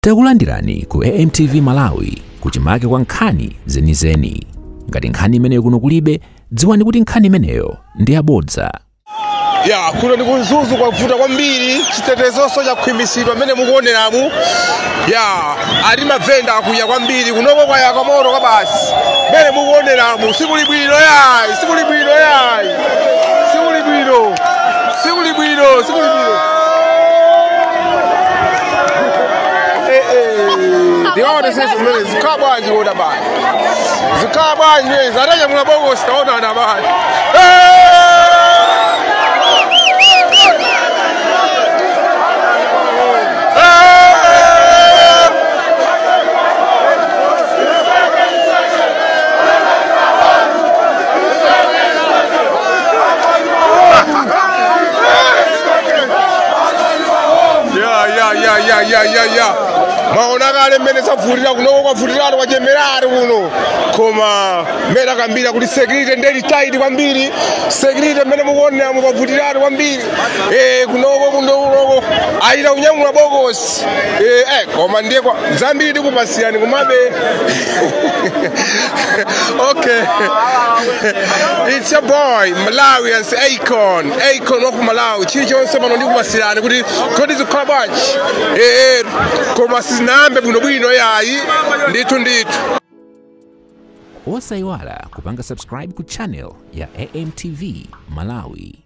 Takulandirani ku AMTV Malawi kuchimake kwa nkhani zenizeni. Ngati nkhani imeneyo kuno kulibe, dziwani kuti nkhani imeneyo ndi yabodza. Ya, kuno ndi ku Mzuzu, kwavuta kwambiri, chitetezoso chakhwimisidwa mmene mukuoneramu. Ya, ali mavenda akuya kwambiri kunoko, kwayaka moto kwa basi mmene mukuoneramu. Sikuli bwino yayi, sikuli bwino yayi, sikuli bwino, sikuli bwino, sikuli bwino. Ndikaona sisi zimene zikhala bwanji koda bani, zikhala bwanji zimene atanyamula bokosi, taonana bani. Ya ya ya ya ya ya ya, maona kale mmene zavutira kunoko, kwavutiratu, kwachemeratu kuno, koma mmene akambira kuti security ndeli tight kwambiri, security mmene mukuonera mukwavutiratu kwambiri. Kunoko kunoko ayita kunyamula bokosi. Koma ndiye kwa zambiri tikupasiyani kumabe. Okay, it's your boy Malawians Akon, Akon waku Malawi. Chilichonse pano ndikupasirani kuti kodi zikhala bwanji. Koma sizinayambe bwinobwino yayi, ndithu ndithu. Osayiwala kupanga subscribe ku channel ya AMTV Malawi.